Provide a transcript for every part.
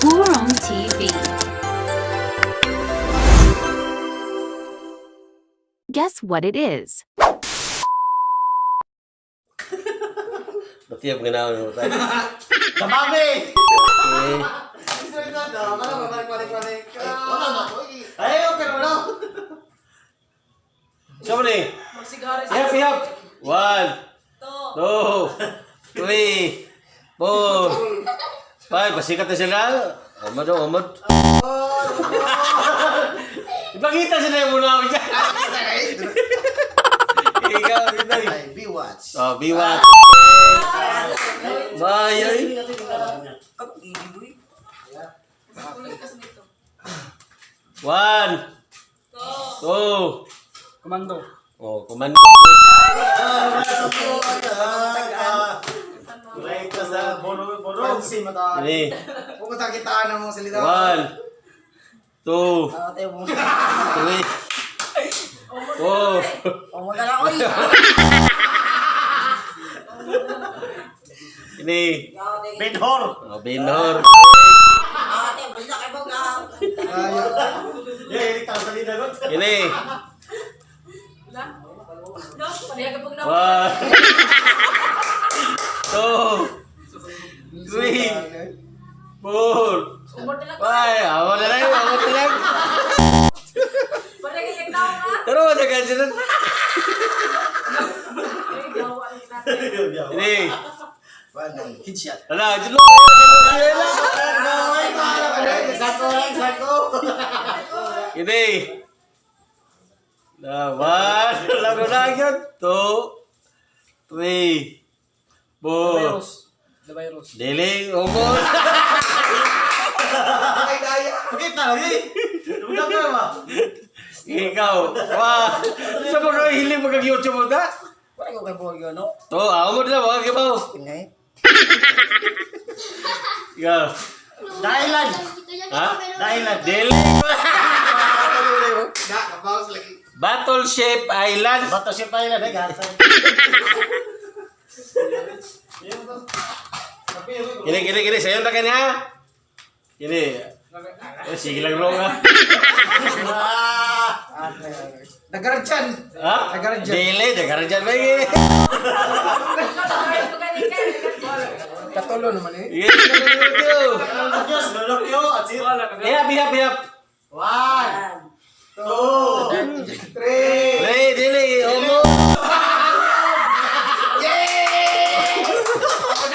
Burong TV. Guess what it is? Pati ang ganaon mo tayo. Kamami! Okay. Ay, okay na lang. So many. Ihap, ihap. One, two, three, four, five. Pasikat na sila. Umod, oh, umod. Ipakita sila yung muna ako dyan. Ikaw, ikaw. Ay, B-Watch. Oh, biwat. Bye. Ay. One, two. Komando. Oh, komando. Right ka sa bono bono. Pansin mata. Ini. Pumunta kita ng mga salita. One, two, three, four. Ini. Benhor. Oh, Binor. Yeah, ikaw sa lida ko. Ini. One, two, three, four, five. Awon na lang, awon na lang. Pero wala ka sila. Ini. Headshot. Ala, dilo. Sako lang, sako. Ini. Na, one, laro lang yun. Two, three, four. Virus. The virus. Dili, umot. Pakita lagi. Udah ka ba? Ikaw, wah. Sa mga hiling magag-YouTube mo ta? Wala ko kay Boryo, no? To, ako mo nila, mga kibaw. Ingay. Ikaw. Dahilan. Ha? Dahilan. Dili. Da, kabawas lagi. Battleship Island. Bato siya pa ilan eh, gata. Gini, gini, gini. Sayo na kanya. Gini. Eh, sige lang rong ha. Nagaradyan. Ha? Nagaradyan. Dili, nagaradyan ba eh. Katulo naman eh. Gini, gini, gini. Diyos, lulok yo. At sir. Ihap, ihap, ihap. One, two, three. Dili, dili. Omo.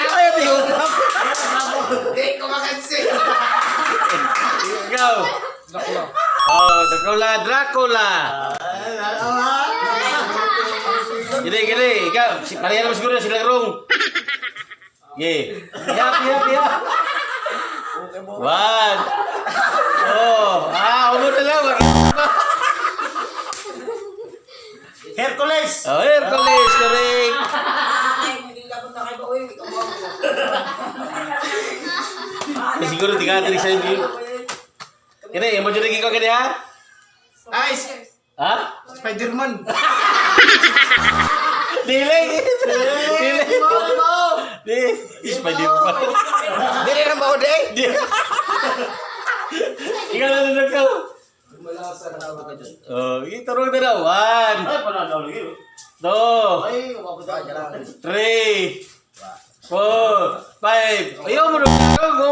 Ay, tingog. Hindi ko makansin. Ikaw. Dracula. Oh, Dracula, Dracula. Gini, gini. Ikaw, si, pareha naman siguro sila rong. Gini. Ihap, ihap, ihap. One. Oh, ah, umur na lang. Hercules. Oh, Hercules, correct. Ay, nagilabot na kay Boy. Eh, siguro di ka diri sa inyo. Kini, mo jud ko kini ha? Ay, Ha? Spider-Man. Dili. Dili. Dili. Spider-Man. Dili na ba de? Dili. Ikaw na lang ka. Oh, iturong na na. One, Ay, panalo lagi. two, Ay, umabot na. three, four, five. Ayaw mo na. Ayaw mo.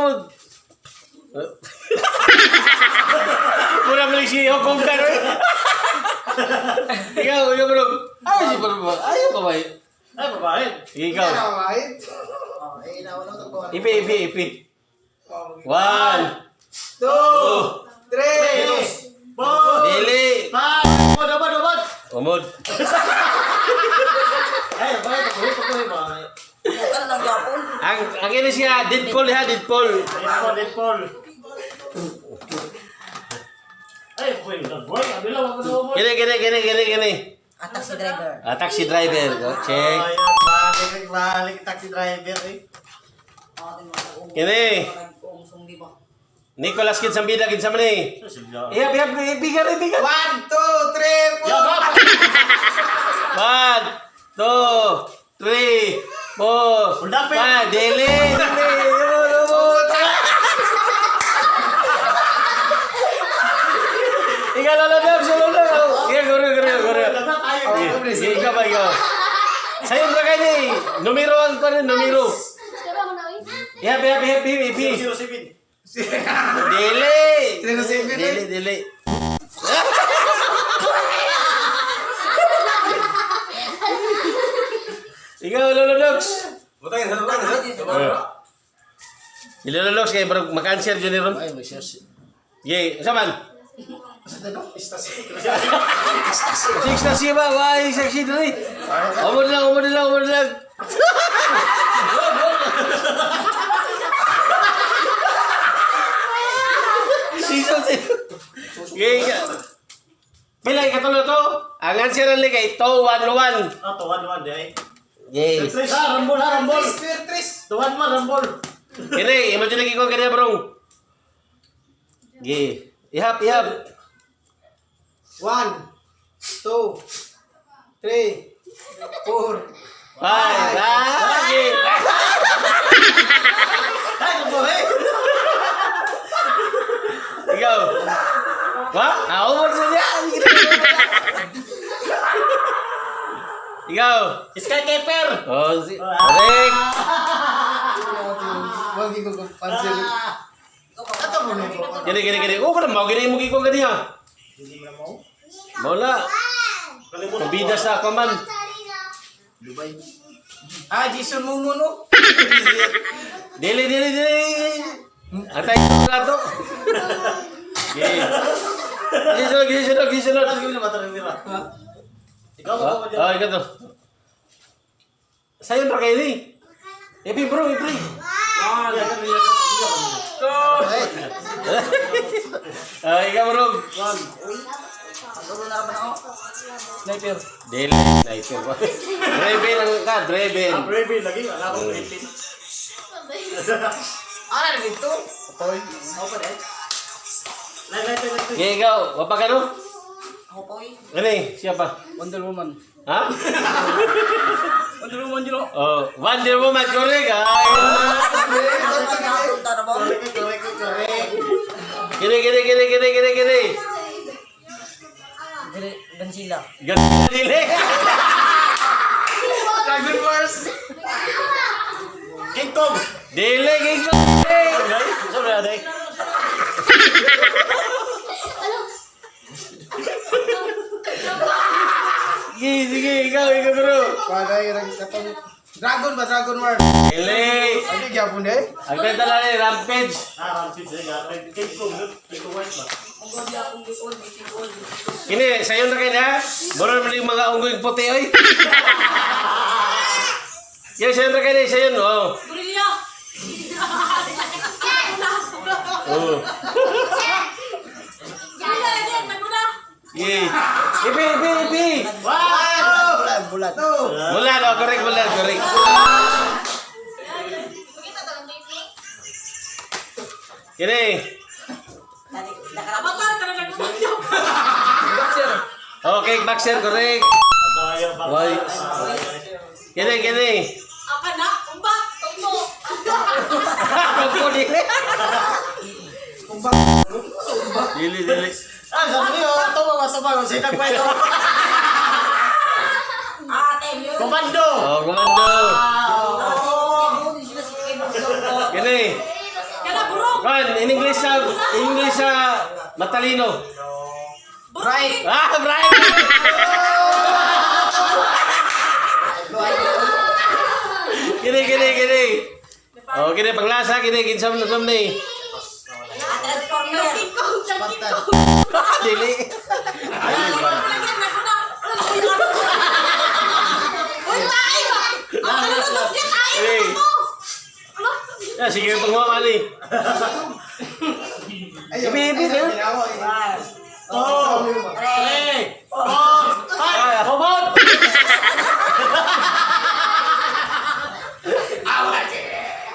Mura mo lang siya. Kung karoon. Ikaw, ayaw mo lang. Ayaw siya pa ba? Ayaw pa ba? Ay, babae. Ikaw. Ipi, ipi, ipi. One, Two, three, four, dili. five. Umod, umod, umod. Umod. Ay, babae, tukuhi, tukuhi, babae. Ano lang Japon? Ang ini siya, Deadpool ha, Deadpool. Deadpool, Deadpool. Ay, boy, boy, abi lang, umod, umod. Gini, gini, gini, gini, gini. Ah, taxi driver. Ah, taxi driver. Go, check. Ayan, balik, balik, taxi driver eh. Gini. Nicolas Kinsambida, Kinsamani. Ihap, ihap, ibigan, ibigan. One, two, three, four. One, two, three, four, Hold up, eh. five. Dili, dili. ba ikaw? Sa'yo ba kayo ni? Numero ang pa rin, numero. Ihap, ihap, ihap, ihap, ihap. 07. Dili! 07 eh. Dili, dili. Ikaw, Lolo Lux. Butang sa butang sa. Si Lolo Lux kay bro, maka-answer dyan ni Ron. Ay, may share. Ye, unsa man? Ecstasy. Six na siya ba? Why, sexy diri. Umod lang, umod lang, umod lang. Season six. Ye, pila ikatulo to? Ang answer ang kay 211. Ah, 2-1-1 di ay. Yes. Tres ha, rambol ha, rambol. Sir Tris. 2-1-1, rambol. Kini, imagine lagi ko kaniya bro. Ye. Ihap, ihap. 1 2 3 4 Five. Ah, ye. Ay, kumbo eh. Ikaw. Wa? Ah, umod sa niya. Ikaw. Skykeeper. Oh, si Correct. Wag ko ko pansin. Ato mo na ko. Gini, gini, gini. Oh, kana mao gini mo gikon kaniya. Hindi mo na mo. Wala. Kabida sa ako man. Dubai. Ah, Jason Momoa no. Dili, dili, dili. Atay ko na to. Okay. Gisunod, gisunod, gisunod. Sige na matarang. Ikaw ba ba Ah, ikaw to. Sayon ra kayo ni. Epi bro, epi. Ah, ikaw bro. Katulo na ba na ako? Sniper. Dili, sniper ba? Draven ang ka, Draven. Brave lagi, ala ko 18. Ah, dito. Toy. Ako pa rin. Lai lai lai lai. Okay, ikaw, wapa ka no? Ako pa oy. Gani, siya pa. Wonder Woman. Ha? Wonder Woman yun oh. Oh, Wonder Woman, correct. Ah, Ako pa nakapunta na ba? Correct, correct, correct. gini, gini, gini, gini, gini, gini. Dili, Godzilla. Gani, dili. Dragon Wars. King Kong. Dili, King Kong. Ay, sorry aday. Sige, sige, ikaw, ikaw bro. Paday rang katong Dragon ba Dragon Wars? Dili. Ano gyapon eh? Ang kanta lang ni Rampage. Ah, Rampage eh. King Kong, King Kong white ba? Ang ganda akong giol, giol. Kini, sayo na kayo na. Mura naman yung mga unggoy puti, oy. Yan, sayo na kayo na, sayo, oh. Gorilla! Oh. Yeah. Ipi, ipi, ipi. Wow! Bulan, bulan. Two. Bulan, oh, correct, bulan, correct. Kini. Avatar ka na lang. Boxer. Okay, boxer, correct. Abaya ba? Why? Kini, kini. Aka na, umba, tungko. Tungko, dili. Dili, dili. Ah, sabi niyo, tumawa, tumawa. Sinag pa ito. Ah, time yun. Komando! Oh, komando. Oh, sila si Kevin. Kini. Kana burong. Kan, in English sa matalino. Right. Ah, Brian! Kini, kini, kini. Oh, kini panglasa kini kinsam na sam ni. Ah, Transformer. King Kong, King Spartan. Kong. Dili. Uy, tayo ba? Ang ano na to? Hey. Ah, sige pangwa ali. Ay, Ipi, ipi, ipi. Ginawa, eh. Two, three, four, five! Come on!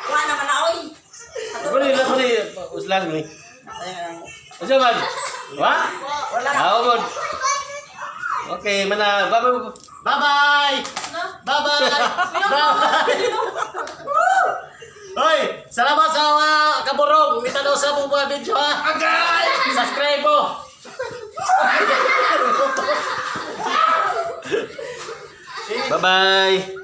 Wala naman na oy. Kuni last ni, last ni. Unsa man? Wa? Wala. Ah, man. Okay, mana bye bye. Bye-bye! Bye-bye! Bye-bye! Hoy! Salamat sa mga kaburong! Mitanaw sa mga video ha! Agay! Subscribe mo! Bye-bye.